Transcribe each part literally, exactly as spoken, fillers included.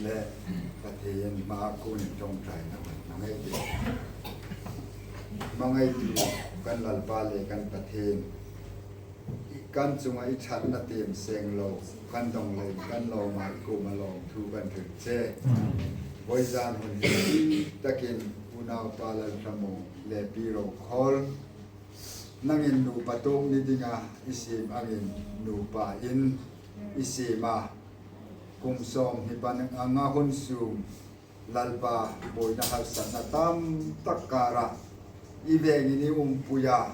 Le Pathien hmaa kunin ṭawngṭaina hun hmang ei tih. Hmang ei tih, kan Lalpa le kan Pathien. Kan chunga i ṭhatna tiem seng lo, kan dong leiin kan lawm a, i kuoma lawmthu kan hril che. Vawizan hun hi takin unaupa Lalhramawng le Pi Rokhawl, nangin nupa tuok ni dinga i siem angin nupa in i siem a. Kum sawmhni panga hun sung Lalpa, buoina harsatna tam tak kara i vengin i umpui a.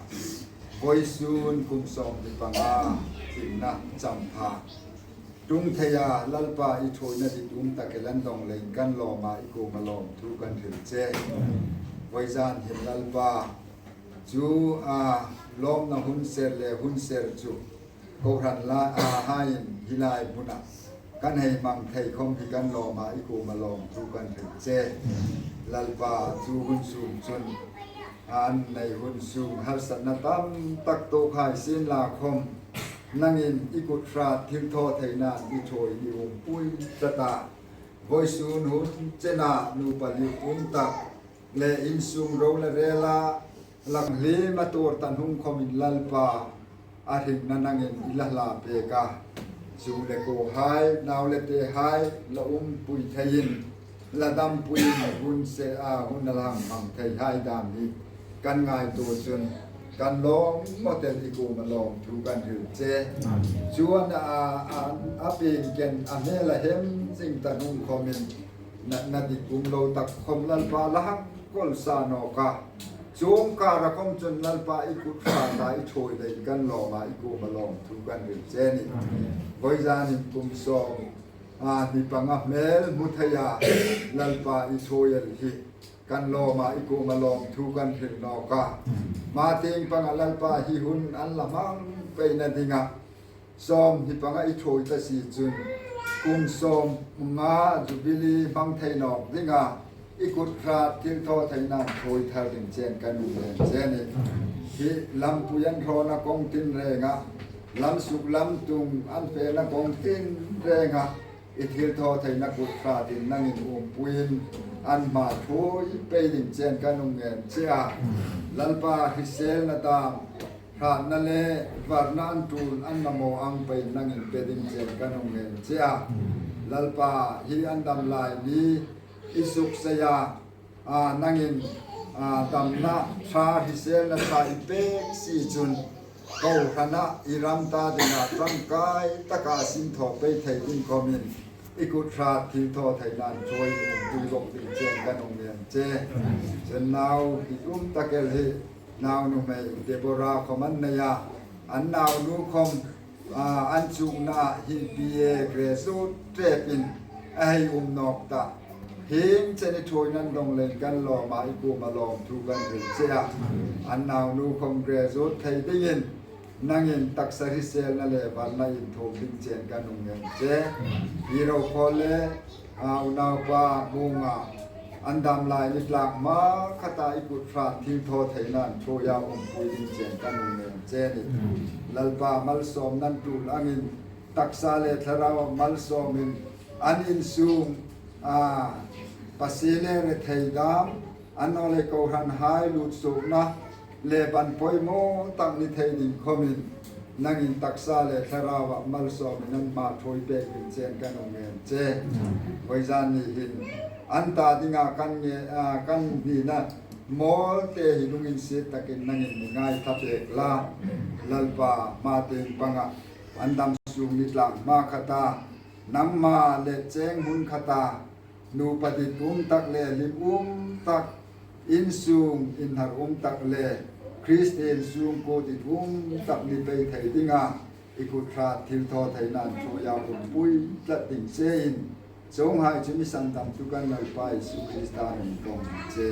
Vawisun kum sawmhni panga thina champha ṭung thei a, Lalpa, i ṭhuoina ditum tak el an dong leiin kan lawm a, i kuoma lawmthu kan hril che. Vawizan hin Lalpa, chu a lawmna hun ser le hun ser chu kohran la a haiin hi lai hmuna kan hei hmang thei khom hi kan lawm a, i kuoma lawmthu kan hril che. Lalpa, chu hun sung chun an nei hun sung harsatna tam tak tuok hai sien la khom, nangin i kut hrat thilthawtheinain i ṭhuoi i umpui tlat a. Vawisun hun chena nupa li um tak le insung ro le rela lang hlima tuor ta hnung khomin Lalpa, a hringna nangin i la hla pek a. Zu le kuo hai, nau le te hai la umpui theiin, la dampuiin hun se a, hun a la hang hmang thei hai dam hi kan ngaituo chun kan lawm mawt el, i kuoma lawmthu kan hril che. Chuong a, a, a pieng ken a hmel a hem zing ta hnung khomin natna dik um lo tak khom Lalpa la hang kawl sa nawk a. Chuong kara khom chun Lalpa, i kut hrata i ṭhuoi leiin kan lawm a, i kuoma lawmthu kan hril che a nih. Vawizanin kum sawm, a, hni panga hmel hmu thei a, Lalpa, i ṭhuoi el hi kan lawm a, i kuoma lawmthu kan hril nawk a. Hma tieng panga Lalpa, hi hun an la hmang peina dinga sawmhni panga i ṭhuoi ta si chun, kum sawmnga Jubilee hmang thei nawk dinga i kut hrat thilthawtheinain ṭhuoi thar ding chen kan um lem che a nih. Hi lampui an hrawna kawng tinrenga, lam suk lam tung an fena kawng tinrenga i thilthawtheina kut hratin nangin umpuiin an hma ṭhuoi pei ding chen kan um lem che a. Lalpa, hriselna dam, hratna le varna an tul an mamaw ang peiin nangin pe ding chen kan um lem che a. Lalpa, hi an dam lai ni i suk sei a, a, nangin, a, damna ṭha, hriselna ṭha i pek si chun, kohrana i ram ta dinga ṭangkai taka sin thaw pei thei ding khomin i kut hrat thilthawtheinain ṭhuoi umpui bok ding chen kan um lem che. Chun nau dik um tak el hi nau nuhmei Deborah khom an nei a, an naunu khom, a, an chukna hi B A graduate ṭepin a hei um nawk ta. Hieng chen i ṭhuoinan dong leiin kan lawm a, i kuoma lawmthu kan hril che a. An naunu khom graduate thei dingin nangin taksa hriselna le varna inthuom ding chen kan um lem che. Pi Rokhawl le, a, unaupa Munga an dam lai ni tlak hma khata i kut hrat thilthawtheinain ṭhuoia umpui ding chen kan um lem che a nih. Lalpa, malsawmna an tul angin taksa le thlaraua malsawmin an insung, a, pasie le rethei dam, annawleh kohranhai lutsuokna le ban poimaw tak ni thei ding khomin nangin taksa le thlaraua malsawmin an hma ṭhuoi pek ding chen kan um lem che. Vawizan ni hin an ta dinga kan nge, a, kan nina mawlte hi lunginsiet takin nangin mi ngaitha pek la. Lalpa, hma tieng panga an dam sung ni tlak hma khata nangma le cheng hmun khata nupa ditum tak le hlim um tak, insung inhar um tak le Kristien sungkuo ditum tak ni pei thei dinga i kut hrat thilthawtheinain ṭhuoia umpui tlat ding chein, chuonghai chu mi sandamtu kan Lalpa Isu Krista hmingin kan che.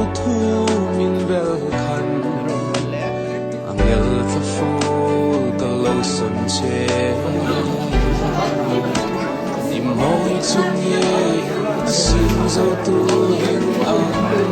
Thu min bel khan, angel tla fo ka lo sawn che. I mawi chu ngei, a sin zo tu hin ang